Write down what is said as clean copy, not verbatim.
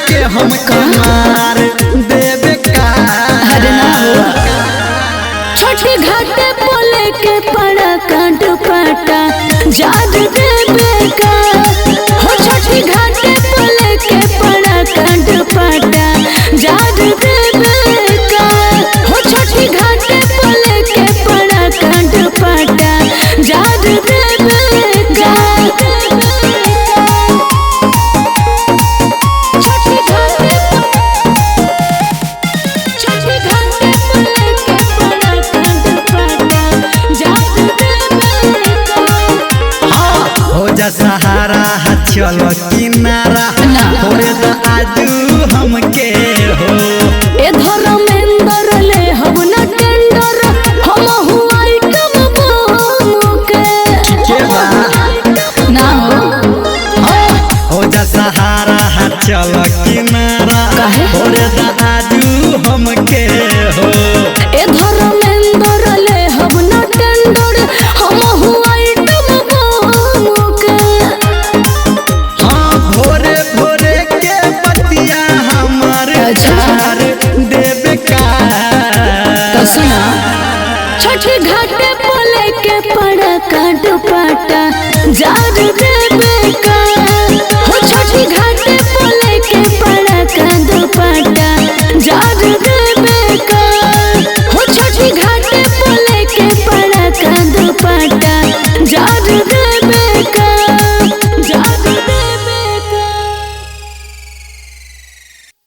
के हमके मार देबे का। अरे ना हो। छोटी घाटे पोले के पड़ा कांड पाटा जाद देबे का। हो छोटी घाटे पोले के पड़ा कांड पाटा जाद देबे का। हो छोटी घाटे पोले के पड़ा कांड पाटा जाद देबे का। छोटी घाटे, छोटी घाटे पोले के पड़ा कांड पाटा जाद देबे का। हाँ, हो जा सहारा हा चलो किनारा ना। थोड़े तो आजू हमके हो। ए धर्मेंद्र ले हम न टेंडर, हम हुआ आइटम बम के। के बा? ना हो। हाँ, हो जा सहारा हा चलो किनारा काहे? थोड़े तो आजू हमके हो। ए धर्मेंद्र ले हम न टेंडर, हम हुआ आइटम बम के। हाँ भोरे भोरे के बतिया हमार अच्छा। झार देबे का। तो सुना, छठी घाटे पोले के पड़ा कांड पाटा जार दे।